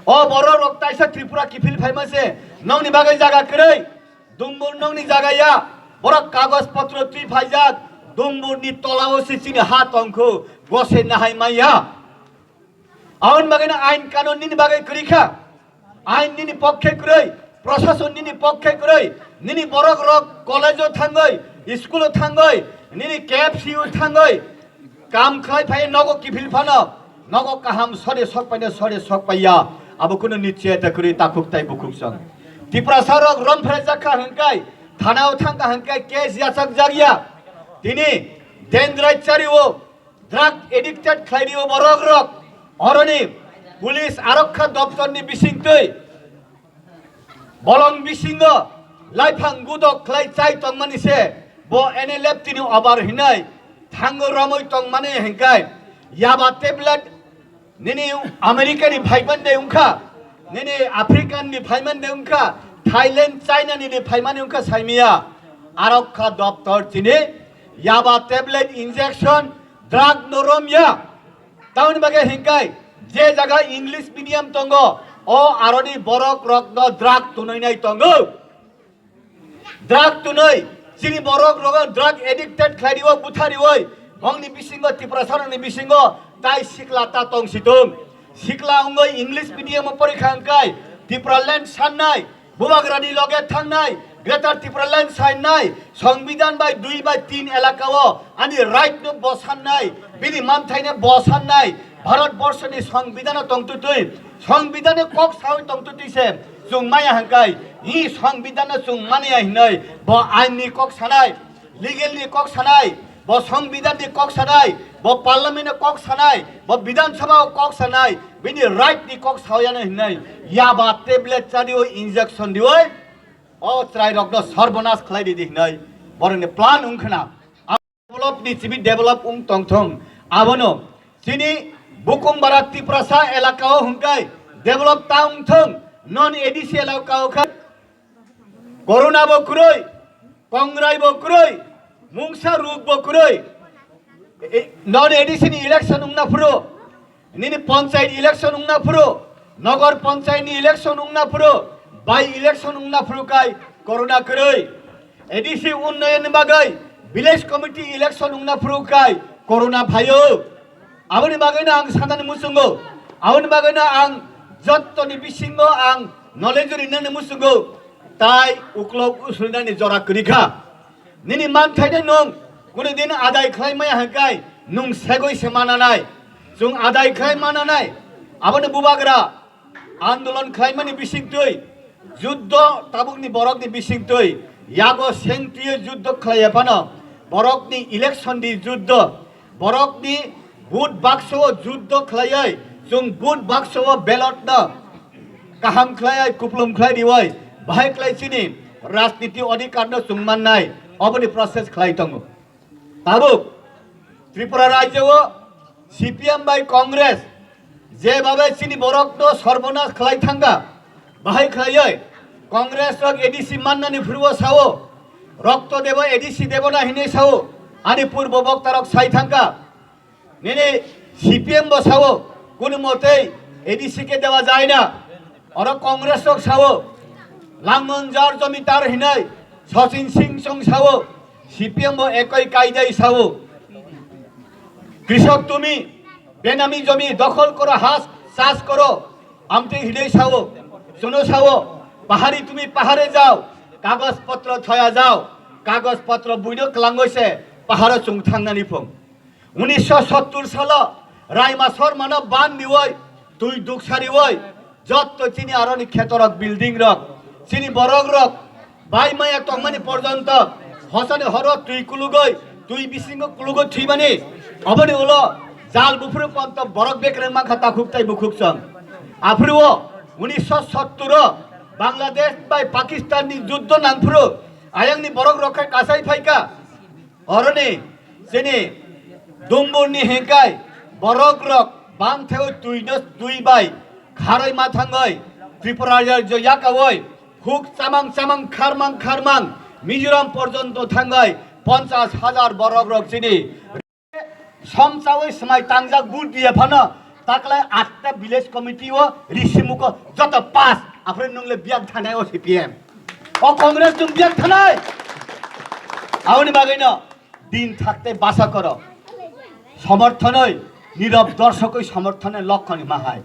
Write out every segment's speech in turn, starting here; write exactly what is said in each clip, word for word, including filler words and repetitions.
O borok rok taisa Tripura kiphil phaima se, nokni bagwi jaga kwrwi, Dumbur nokni jaga ya, borok kagoj potro twi phaijak, Dumburni tolao se chini ha tongkhu, gose nahai maya. Aboni bagwi no ain kanun nini bagwi kwrwi kha. Ain nini pokkhe kwrwi, prosason nini pokkhe kwrwi, nini borok rok college o thangwi, school o thangwi, nini K F C o thangwi, kam khlai phai nogo kiphil phano, nogo kaham sode sok paino sode sok paiya, abo kunu nicheta kwrwi takhuk tai bukhuk song. Tiprasa rok rom phre jakha hwnkai, thana o thangkha hwnkai case yachak jakya. Tini dendrai chari o, drug addicted khlai rio borok rok. Oroni police arokha doptor ni bising twi bolong bisingo laiphang gudok khlai chai tongmani se bo N L F tini obar hinai thango romoi tongmani hingkai yaba tablet nini America ni phaiman de ungkha, nini African ni phaiman de ungkha, Thailand, China ni de phaimani ungkha saimiya. Arokha doptor tini yaba tablet injection drug no romya. Tamoni bagwi hingkai je jaga English medium tongo, o aroni borok rok no drug tunui nai tongo. Drug tunui chini borok rok drug addicted khlai riwo, butha riwoi, bongni bisingo Tiprasa rokni bisingo tai sikla ta tong situng. Sikla wngoi English medium o porikha hingkai Tipraland sannai, Bubagrani loge thangnai, Greater Tipraland sainai, Songbidan bai dui bai tin elaka o ani right no bo sannai, bini manthai no bo sannai, Bharat Borso ni Songbidan o tongtutui, Songbidan ni kok sawi tongtutui se, chwng maya hingkai, i Songbidan no chwng mania hinoi, bo ain ni kok sanai. Legal ni kok sanai, bo Songbidan ni kok sanai, bo Parliament ni kok sanai, bo Bidhan Sabha o kok sanai, bini right ni kok saoyano hinai, yaba tablet chadi o injection di oi, o chwrai rok no sarbonas khlai di di hinai, borok ni plan wngkhna. Develop ni chimi develop wng tongthong, abono chini Bukumbara Tiprasa elaka o hwnkai develop ta wngthong, non A D C elaka o kha. Corona bo kwrwi, kongrai bo kwrwi, mungsa ruk bo kwrwi. E, non A D C ni election wngna phuru, nini panchayat election wngna phuru, nogor panchayat ni election wngna phuru, by election wngna phuru kai corona kwrwi. A D C unnayan ni bagwi village committee election wngna phuru kai corona phaio. Aboni bagwino ang sanani muchungo, aboni bagwino ang jottoni bisingo ang knowledge rinani muchungo, tai uklok usulnani jora kwrwi kha. Nini manthaino nwng kunu din adai khlai maya hwnkhe nwng segwi se mananai, chwng adai khlai mananai. Aboni bubagra andolon khlaimani bisingtwi, juddo tabukni borokni bisingtwi, yago sengtwi juddo khlaiya phano, borokni election di juddo, borokni vote bakso o juddo khlaiwi, chwng vote bakso o ballot no kaham khlaiwi, kuplum khlai riwi, bahai khlai chini rajniti odhikar no chwng mannai, oboni process khlai tongo. Tabuk Tripura rajyo o C P M bai Congress jebhabe chini borok no sarbonas khlai thangkha, bahai khlaiwi Congress rok A D C mannani phuru o sao, rokto debo A D C debo na hinwi sao, ani purbo bokta rok sai thangkha. Nini C P M bo sao, kunu motei A D C ke dewa jai na. Oro Congress rok sao, Langon jar jomidar hinai Sachin Singh chwng sao, C P M bo ekoi kaidai sao. Krishok tumi, benami jomi dokhol koro, has chas koro, amte hinai sao, chwngno sao, pahari tumi pahare jao, kagoj potro thoya jao, kagoj potro buino kwlangoi se paharo chwng thangnani phung. Unisho sottur salo Raima Sharmano ban diwi, twi duksa riwi, jotto chini aroni khetorok, building rok, chini borok rok bai maya tongmani porjonto hosani horo twi kulugwi, twi bisingo kulugwi thwimani, oboni ulo jal buphuru ponto borok bekreng mankha takhuk tai bukhuk chwng. Aphuru o unisho sottur o Bangladesh bai Pakistan ni juddo nangphuru ayangni borok rok khe kasai phaikha. Oroni chini Dumburni hingkai borok rok bangtheo twi no twi bai kharoi ma thangoi Tripura rajyo yakawoi huk chamang chamang kharmang kharmang Mizoram porjonto thangoi ponchas hajar borok rok chini somchawi swmai tangjak vote diya phano Taklai atta village committee o risimuko joto pass. Aphre nungle biyak thanai o C P M. O Congress nung biyak thanai. Aboni bagwi no din thakte basa koro. Somorthonoi, nirab dorshokoi somorthonoi lokkon hima hai.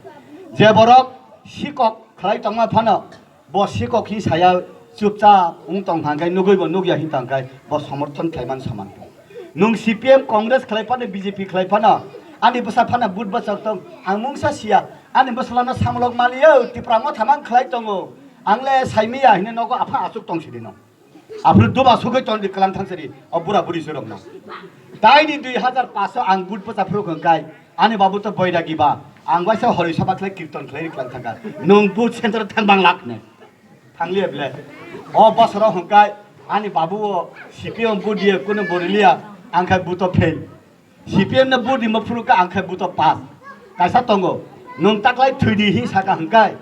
Je borok sikok khlai tongma phano, bo sikok hi saya chupchap wng tong hangkai, nugui bo nugya hin tongkai, bo somorthon khlaiman saman. Nung C P M Congress khlai phano, B J P khlai phano, ani bwsa phano but bwsajak tong, ang mungsa siya, ani bwsalano samlok maliyo, Tipra motha mang khlai tongo, ang le saimiya hino nogo apha achuk tong sidi no. Aphuru duba sugui ton di klan thangsari, o bura buri surok no. Taini dui hazar paso ang but bwsa phuru hwngkai, ani babu to boiragi ba, ang waisa hori sabha khlai kirton khlai klan thangka. Nung but center thang bang lak ne. Thangli eble. O bosoro hwngkai, ani babu o C P M but diye kuno boriliya, ang khai buto fail. C P M na but di ma phuru ka ang khai buto pass. Kaisa tongo, nung taklai thwi di hi saka hwngkai.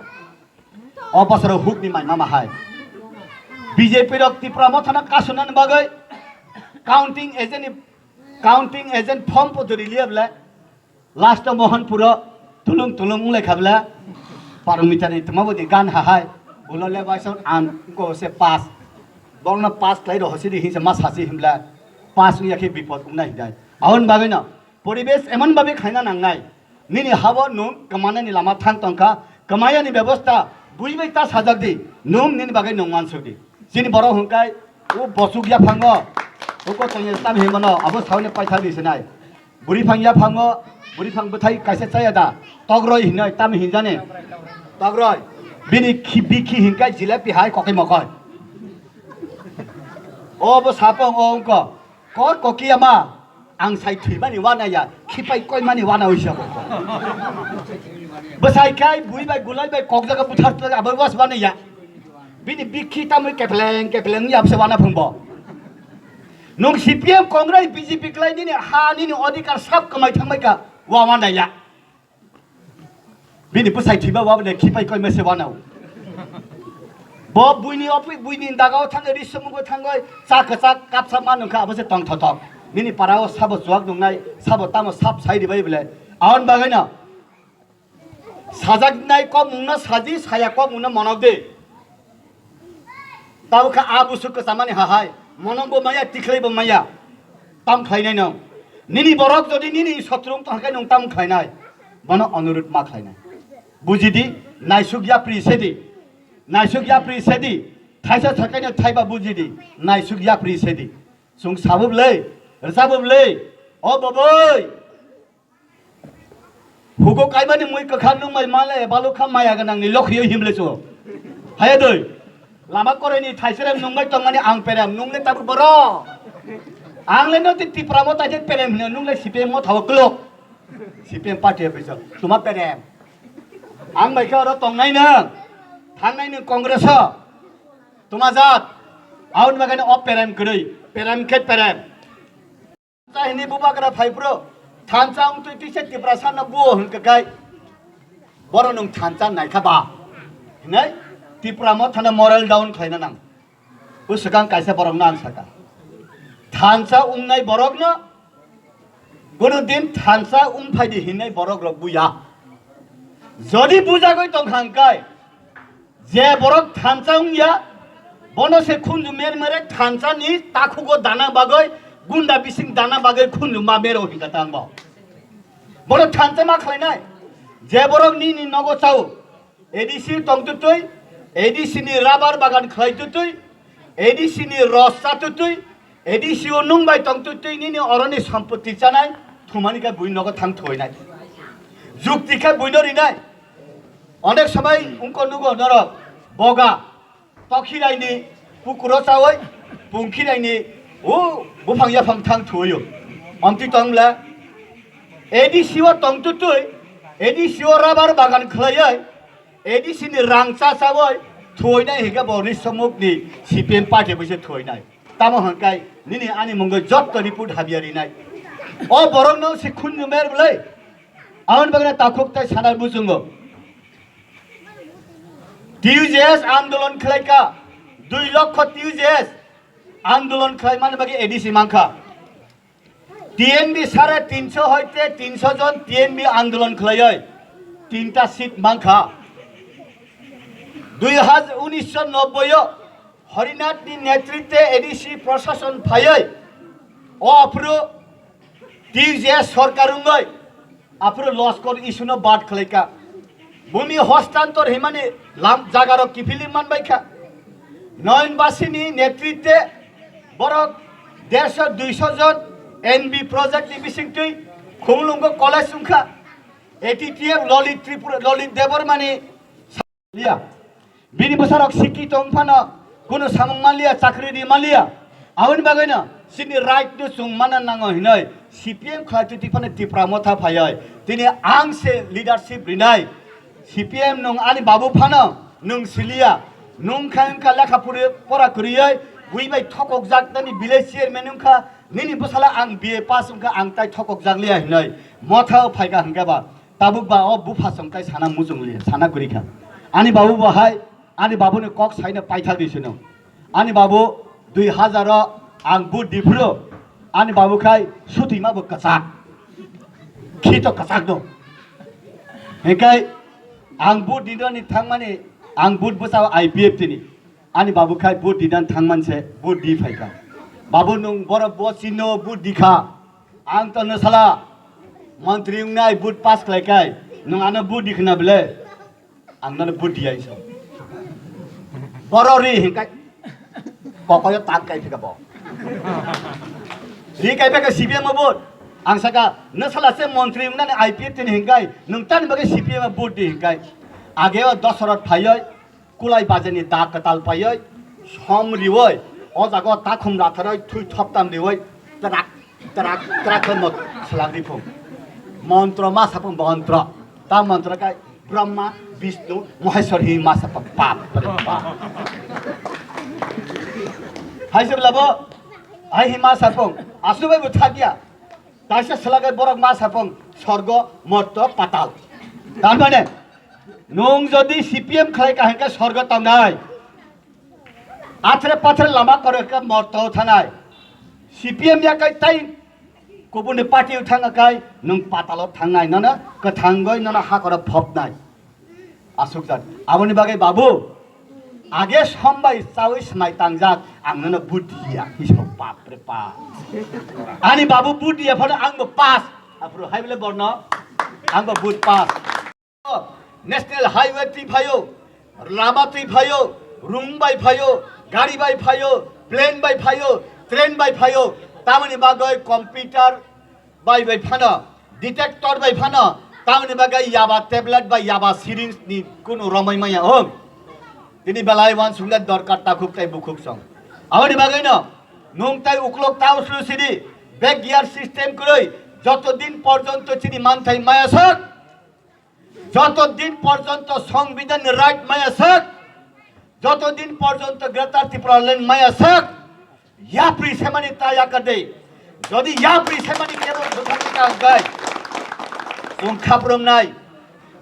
O bosoro huk ni mai mama hai. B J P rok Tipra mothano kasunani bagwi counting agent ni, counting agent form po dori liya bla. Last o Mohanpuro tulung tulung wng lai kha bla. Parmita ni tuma bodi gan ha hai. Ulo le waisa an ko se pass. Bongno pass khlai ro hosi di hinse ma sasi himbla. Pass wng ya khe bipod wng nai hidai. Aun bagwi no poribesh emon babe khaina nangnai. Nini habo nung kwmanani lama thang tongkha, kwmayani bebosta bui bai ta sajak di, nung nini bagwi nung mansuk di. Chini borok hwnkai, o bosuk yaphango, o kochangni tam himano, abo sauni paitha di sinai. Buri phang yaphango, buri phang bwthai kaisa chaya da, tokroi hinoi tam hinjani. Tokroi, bini khi, bikhi hingkai jilepi hai kokoi mokoi. O bo sapong o wngko. Kor kokiya ma, ang sai thwimani wana ya, khipai koimani wana wisa bo. Bwsai khai, bui bai, gulai bai, kok jaga buthar tla abo was wana ya. Bini bikhi tamwi kepleng, kepleng ya bwsa wana phungbo. Nung C P M Congress B J P klai nini ha nini odhikar sab kwmai thangbai ka, wa wana ya. Bini bwsai thwiba waboni khipai koi mese wanao. Bo buini opi buini dagao thangwi ri sumungwi thangwi cha kwchak kapsa ma nungkha abo se tongthothok. Nini parao sabo chuak nungnai sabo tamo sap sai ribai bole. Aon bagwino sajaknai kok mungno saji saya kok mungno monok de. Tabukha a busu kwchamani hahai, monongbo maya, tikhlaibo maya, tam khlainai nung. Nini borok jodi nini sotru wng tongkhe nung tam khlainai, bono onurut ma khlainai. Bujidi, naisuk yapri sedi, naisuk yapri sedi, thaisa thakaino thaiba bujidi, naisuk yapri sedi. Chwng sabub lei, rwchabub lei, o boboi. Hugo kaimani mui kwkha nung mai male balukha maya gwnang ni lokhiyo himle chu. Haya doi. Lama koreni thaisere nung mai tongmani ang perem nung le tabuk boro. Ang le no ti Tipra mo taje perem hino nung le C P M mo thawo klok. C P M party office tuma perem. Ang bai khe oro tongnai nang. Thangnai nung Congress o. Tuma jat. Aun bagani o perem kwrwi. Perem khe perem. Thansa hini bubagra phai bro. Thansa wng twi twi se Tiprasa no buo hwn kakai. Boro nung thansa naikha ba. Hinai Tipra mo thana moral down khlaina nang. O swkang kaisa borok no ang saka. Thansa wngnai borok no. Kono din thansa wng phai di hinai borok rok buya. Jodi bujagoi tong kha hwn kai. Je borok thansa wngya, bono se khunju mer mere thansa ni takhugo dana bagwi, gunda bising dana bagwi khunju ma mero hinka tang bo. Bono thansa ma khlainai. Je borok nini nogo chao, A D C tong tutui, A D C ni rabar bagan khlai tutui, A D C ni ros cha tutui, A D C o nung bai tong tutui nini oroni sampatti chanai, thumani khe bui nogo thang thuinai. Jukti khe bui no rinai. Onek somoi wngko nugo norok boga tokhirai ni pukuro chawi pungkhirai ni o buphang yaphang thang thuyo. Omti tong bla A D C o tong tutui A D C o rabar bagan khlaioi A D C ni rang cha chawi thuinai hingke bo risomuk ni C P M party bai se thuinai. Tamo hwnkai nini ani mungwi jotto report habya rinai. O borok no se khunju mer bwlai. Aboni bagwi takhuk tai sana buchungo. T U J S andolon khlaika. Dui lokho T U J S andolon khlai mani bagwi A D C mankha. T N B sare tinso hoite tinso jon T N B andolon khlaioi tinta seat mankha. Dui hajar unisho nobboi o Harinath ni netritwe A D C prashason phaioi o aphuru T J S sorkar wngoi aphuru loskor issue no bad khlaikha. Bumi hostantor himani lam jagarok kiphilwi manbaikha. Noyonbasini netritwe borok derso duiso jon N B project ni bisingtwi Khumulwngo college wngkha. A T T F Lalit Tripura, Lalit Debbarmani liya. Bini bwsarok sikki tong phano kuno samung manliya, chakri ri manliya. Aboni bagwino chini right no chwng mana nango hinoi C P M khlai twi phano Tipra Motha phaioi. Tini ang se leadership rinai. C P M nwng ani babu phano nwng siliya. Nwng kha wngkha lekha puri pora kwrwioi, bui bai thokokjak nani village chairman wngkha, nini bwsala ang B A pass wngkha, ang tai thokokjak liya hinoi. Motha o phaikha hwnkhe ba. Tabuk ba o bupha song tai sana muchung liya, sana kwrwi kha. Ani babu bo hai, ani babuni kok saino paithak di sino. Ani babu dui hajar o ang vote di phuru, ani babu khai sutwi ma bo kwchak. Khito kwchak do. Hikai ang vote di do ni thangmani, ang vote bwsa I P F T ni. Ani babu khai vote di dan thangman se vote di phaikha. Babu nwng borok bo chino vote di kha. Ang to nwsala montri wngnai vote pass khlai kai. Nwng ano vote di khna bile. Ang nono vote di ai so. Boro ri hinkai. Kokoyo tang kai phika bo. Ri kai phika C P M o vote. Ang saka nwsala se montri wngnani I P F T ni hinkai. Nwng tani bagwi C P M o vote di hinkai. Age o Dosarot phaioi. Kulai bajani da kwtal paioi, som rioi, o jaga o takhum ratharoi, thui thoptam rioi, trak, trak, trak khe mot swlak ri phung. Montro ma sapung montro. Ta montro kai Brahma, Vishnu, Maheshwar hi ma sapung pap, pap, pap. Hai se labo, hai hi ma sapung, asu bai bo thakya. Taisa swlagai borok ma sapung sorgo, morto, patal. Tamane nwng jodi C P M khlai ka hwnkhe sorgo tongnai. Athre pathre lama kore khe morto thanai. C P M ya kai tai kubuni party thanga kai nwng patalo thangnai, nono kwthangoi nono hakoro phopnai. Asukjak. Aboni bagwi babu, age sombai chawi smai tangjak, ang nono vote diya, hisbo bap re bap. Ani babu vote diya phano ang bo pass. Aphuru hai bole borno, ang bo vote pass. National highway twi phaio, lama twi phaio, room bai phaio, gari bai phaio, plane bai phaio, train bai phaio. Tamoni bagwi computer bai bai phano, detector bai phano, tamoni bagwi yaba tablet bai yaba syringe ni kunu romoi maya hwn. Tini belai wansuknai dorkar takhuk tai bukhuk song. Aboni bagwino nwng tai uklok ta uslu sidi, back gear system kwrwi, joto din porjonto chini manthai maya sak, joto din porjonto songbidhan ni right maya sak, joto din porjonto Greater Tipraland maya sak, yapri semani ta yakade. Jodi yapri semani kebo bwthangni ka hwnkhe, chwng khaprumnai,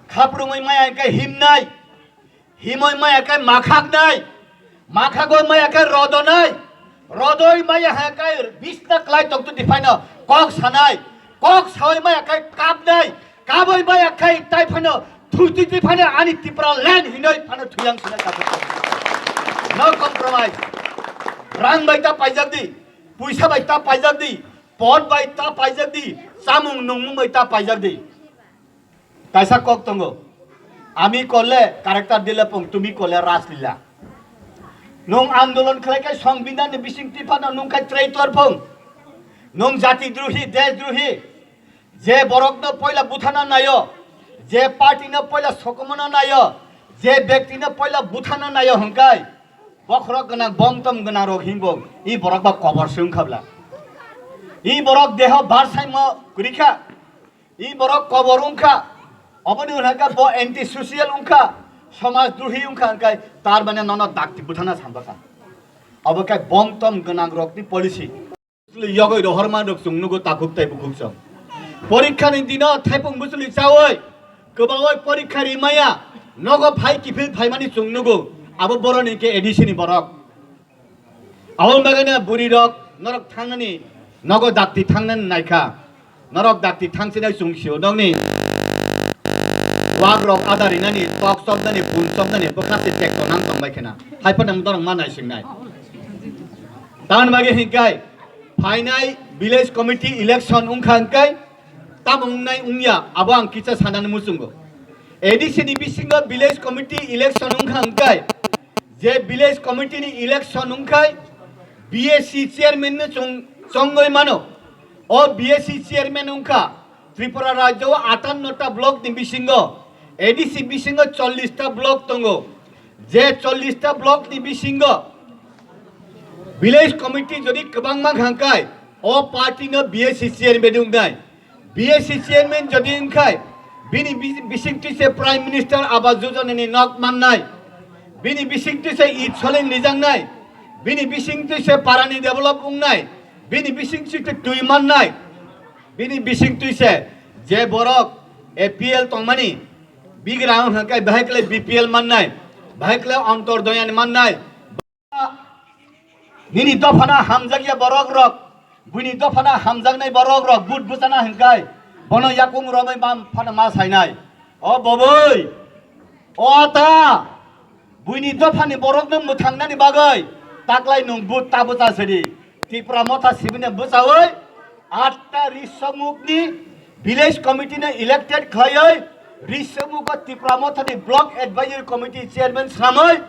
khaprumwi maya hwnkhe himnai, himoi maya khe makhaknai, makhagoi maya khe rodonai, rodoi maya hwnkhe bisna klai tongtwdi phaino kok sanai, kok sawi maya khe kapnai, kaboi maya khe tai phano thwi twi twi phano ani Tipraland hinoi phano thuyang sinai tabuk. No compromise. Rang bai ta paijak di, puisa bai ta paijak di, pot bai ta paijak di, chamung nungmung bai ta paijak di. Kaisa kok tongo. Ami korle character dile pung, tumi korle raslila. Nung andolon khlai khe songbidhan ni bising tiphano nung khe traitor pung. Nung jati drohi, desh drohi. Je borokno poila buthana naio, je party no poila sokomona naio, je bekti no poila buthana naio hwnkai, bokhorok gwnang, bomtom gwnang rok himbo, i borok ba kobor se wngkha bla. I borok deho bar saimo kwrwi kha, i borok kobor wngkha, oboni hwnka bo anti social wngkha, somaj drohi wngkha hwnkai, tar mane nono dakti buthana sambakha. Obo khe bomtom gwnang rokni policy. Bwswlwi yogwi rohorma rok chwng nugo takhuk tai bukhuk song. Porikha ni dino thaipung bwswlwi chawi, kwbawi porikha rimaya, nogo phai kiphil phaimani chwng nugo, abo boroni khe A D C ni borok. Aboni bagwino bwrwi rok norok thangnani Nogo dakti thangnani naikha. Norok dakti thangsinai chwng sio nokni. Wagrok ada rinani, tok chopnani, pun chopnani, bwkha se tek tonang tongbai khena. Haiphano norok ma naisingnai. Tamoni bagwi hinkai, phainai village committee election wngkha hinkai, tamo wngnai wngya, abo ang kisa sanani muchungo. A D C ni bisingo village committee election wngkha hinkai, je village committee ni election wngkhai, B A C chairman no chong-, chongoi mano. O B A C chairman wngkha, Tripura rajyo o atanno ta block ni bisingo, A D C bisingo chollish ta block tongo. Je chollish ta block ni bisingo village committee jodi kwbangma hangkai, o party no B A C chairman wngnai. B A C chairman jodi wngkhai, bini bi-, bisingtwi se Prime Minister Awas Yojana ni nok mannai, bini bisingtwi se it soling rijaknai, bini bisingtwi se parani develop wngnai, bini bisingtwi se twi mannai, bini bisingtwi se je borok A P L tongmani, bigrang hwnkhe bahai khlai B P L mannai, bahai khlai Antodoyani mannai. Nini dophano hamjakya borok rok, buini dophano hamjaknai borok rok, but bwchana hinkai, bono yakung romwi bam phano ma sainai. O boboi, o ata, buini dophani borokno mwthangnani bagwi taklai nwng but ta bwcha sidi. Tipra motha sibini bwchawi atta risomukni village committee no elected khlaiwi, risomuko Tipra mothani block advisory committee chairman swnamwi,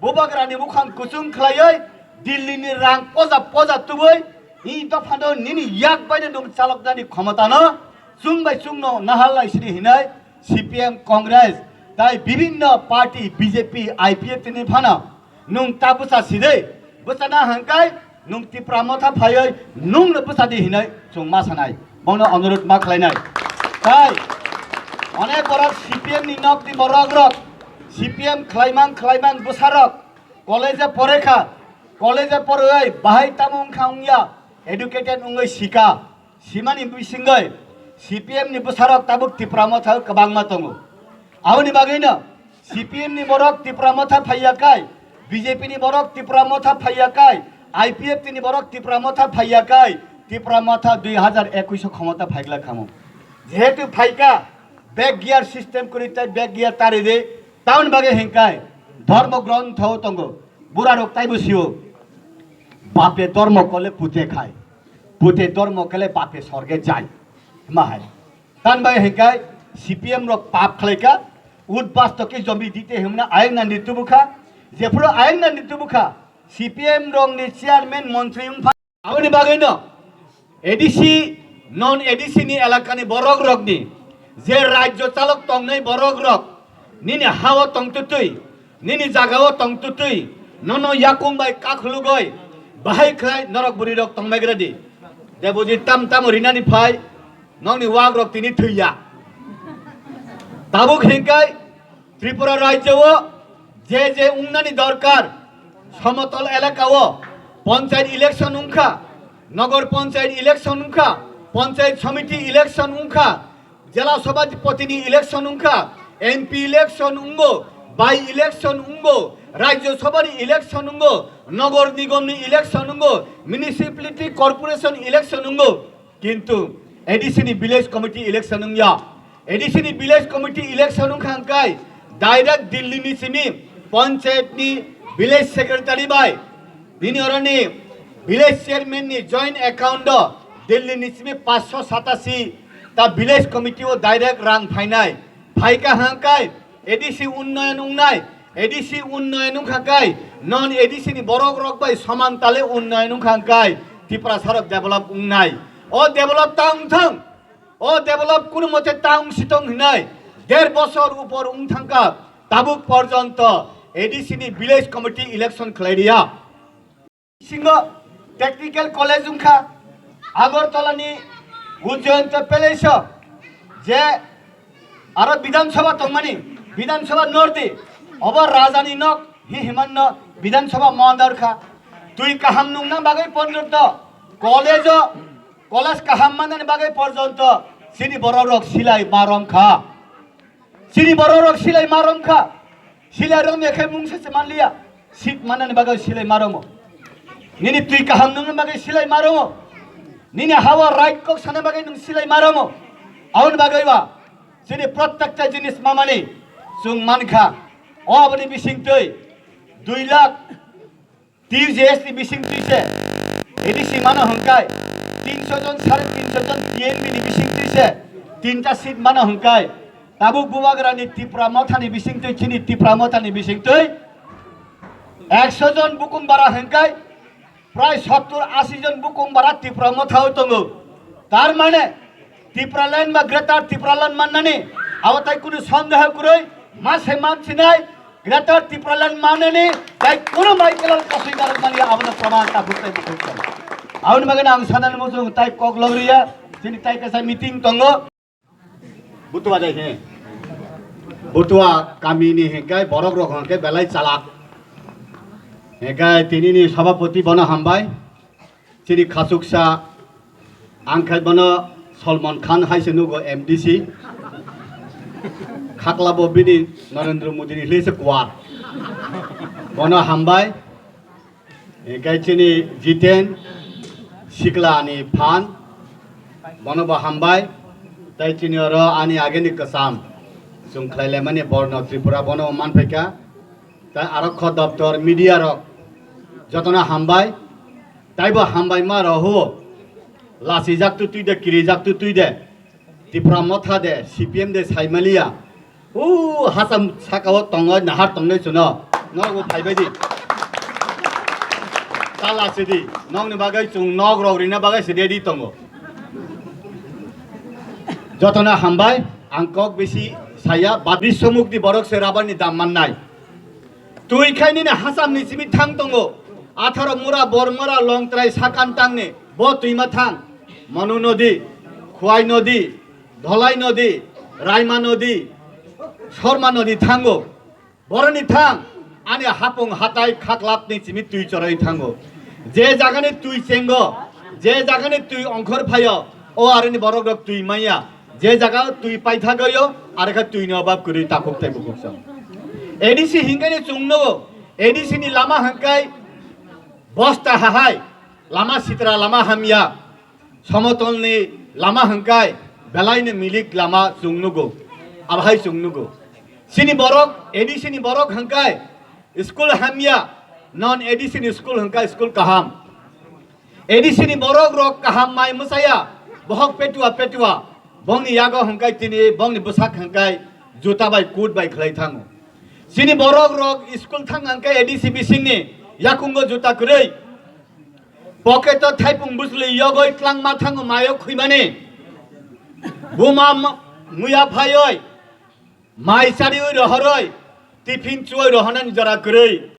bubagrani bukhang kuchung khlaiwi, Delhi ni rang poja poja tubui, i dophano nini yak baino nwng chaloknani khomotano chwng bai chwngno nahal lai sidi hinwi C P M, Congress tai bibinno party, B J P, I P F T ni phano nwng ta bwcha sidi, bwchana hangkai nwng Tipra motha phaiwi nwngno bwchadi hinwi chwng ma sanai, bono onurut ma khlainai. Tai onek borok C P M ni nokni borok rok, C P M khlaimang khlaimang bwsarok, college-o porekha, college-o poroi bahai tamo wngkha wngya, educated wngwi sika, simani bisingoi C P M ni bwsarok tabuk Tipra motha kwbangma tongo. Aboni bagwino C P M ni borok Tipra motha phaiya kai, B J P ni borok Tipra motha phaiya kai, I P F T ni borok Tipra motha phaiya kai, Tipra motha dui hazar ekush o khomota phaigla khamu. Jehetu phaika, back gear system kwrwi tai back gear tari de, tamoni bagwi hinkai dhormo grontho tongo, burarok taibo sio, bape dhormo kole pute khai, pute dhormo kole bape sorge jai, hima hai. Tan bai hinkai C P M rok pap khlaika, udbas to ki jomi dite himna ayang nandi tubukha, jephuru ayang nandi tubukha, C P M rok ni chairman montri wngpha. Aboni bagwino A D C, non A D C ni elakani borok rokni je rajyo chalok tongnai borok rok nini hao tongtutwi, nini jagao tongtutwi, nono yakung bai kakhulugoi bahai khlai norok bwrwi rok tongmaigradi. Debojit tam tamo rinani phai, nokni wak rok tini thwiya. Tabuk hinkai Tripura rajyo o je je wngnani dorkar, somotol elaka o panchayat election wngkha, nogor panchayat election wngkha, panchayat samiti election wngkha, jela sabhapati ni election wngkha, M P election wngo, by election wngo, rajyo sabha ni election wngo, nogor nigom ni election wngo, municipality corporation election wngo. Kintu A D C ni village committee election wngya. A D C ni village committee election wngkha hwnkhe direct Delhi ni simi panchayat ni village secretary bai bini oroni village chairman ni joint account o Delhi ni simi paanch sho satashi ta village committee o direct rang phainai. Phaikha hwnkhe A D C unnoyon wngnai, A D C unnoyon wngkha kai, non A D C ni borok rok bai soman tale unnoyon wngkha kai, Tiprasa rok develop wngnai. O develop ta wngthang, o develop kunu mote ta wngsitong hinai der bosor upor wngthangkha, tabuk porjonto A D C ni village committee election khlai riya. Singo technical college wngkha, Agartala ni Ujjayanta Palace o je aro Bidhan Sabha tongmani, Bidhan Sabha nordi, obo raja ni nok hi himanno Bidhan Sabha mandar kha. Twi kaham nungna bagwi porjonto college o, college kaham manani bagwi porjonto chini borok rok silai marom kha. Chini borok rok silai marom kha. Silai rok ni khe mungsa se manliya. Seat manani bagwi silai maromo. Nini twi kaham nungni bagwi silai maromo. Nini hawa right kok sana bagwi nwng silai maromo. Aboni bagwi ba chini prottekta jinis mamani chwng mankha. O aboni bisingtwi dui lakh T U J S ni bisingtwi se A D C mano hwnkai, tinsho jon, sare tinsho jon T N V ni bisingtwi se tinta seat mano hwnkai. Tabuk Bubagrani Tipra Mothani bisingtwi, chini Tipra Mothani bisingtwi ekso jon bukung bara hwnkai, prai sottur ashi jon bukung bara Tipra Mothao tongo. Tar mane Tipraland ba Greater Tipraland mannani abo tai kunu sondeho kwrwi, ma se mansinai Greater Tipraland mannani tai kunu bai kelal kasui darok mani abono proman ta bukai bukai. Aboni bagwi ang sanani muchung tai kok logriya, chini tai kasa meeting tongo. Butua jai he. Butua kami ni hingkai borok rok hingkai belai chalak. Hingkai tini ni sabapoti bono hambai. Chini khasuksa ang khai bono Salman Khan hai se nugo M D C. Khakla bo bini Narendra Modi ni hli se kuar. Bono hambai. Hingkai chini Jiten Sikla ni phan, bono bo hambai. Tai chini oro ani ageni kasam chwng khlai laimani Borno Tripura bono manphaikha. Tai aro kho doptor media rok jotono hambai. Tai bo hambai ma rohu lasi jak tu tui de, kiri jak tu tui de. Tipra Motha de, C P M de, Saimaliya. U hasam saka o tongo, nahar tongnai chuno. Nok bo phaibai di. Tala sidi. Nokni bagwi chung nok rok rina bagwi se ready tongo. Jotono hambai, ang kok bisi saya, ba bisomuk di borok se rabar ni dam mannai. Twi khai nini hasam ni simi thang tongo. Atharo mura, bor mura, long trai sakan tangni. Bo twi ma thang. Manu nodi, Khwai nodi, Dholai nodi, Raima nodi, Sorma nodi thango. Boroni thang. Ani hapung hatai khaklap ni simi twi choroi thango. Je jagani twi chengo, je jagani twi ongkhor phaio, o aroni borok rok twi maya. Je jaga twi paithagoyo, are kha twi ni obab kwrwi takhuk tei bukhuk song. A D C hingkani chwngno, A D C ni lama hangkai bosta hahai, lama sitra lama hamya, somotol ni lama hangkai belai ni milik lama chwngnugo, abhai chwngnugo. Chini borok, A D C ni borok hangkai school hamya, non A D C ni school hangkai school kaham. A D C ni borok rok kaham mai mwsaya, bohok petua petua, bongni yago hwnkhe tini bongni bwsak hwnkhe juta bai kut bai khlai thango. Chini borok rok school thang hwnkhe A D C bisingni yakungo juta kwrwi, pocket o thaipung bwsli yogoi tlangma thango mayo khwimani. Buma m-, muya phaioi, mai charioi rohoroi, tiffin chuoi rohonani jora kwrwi.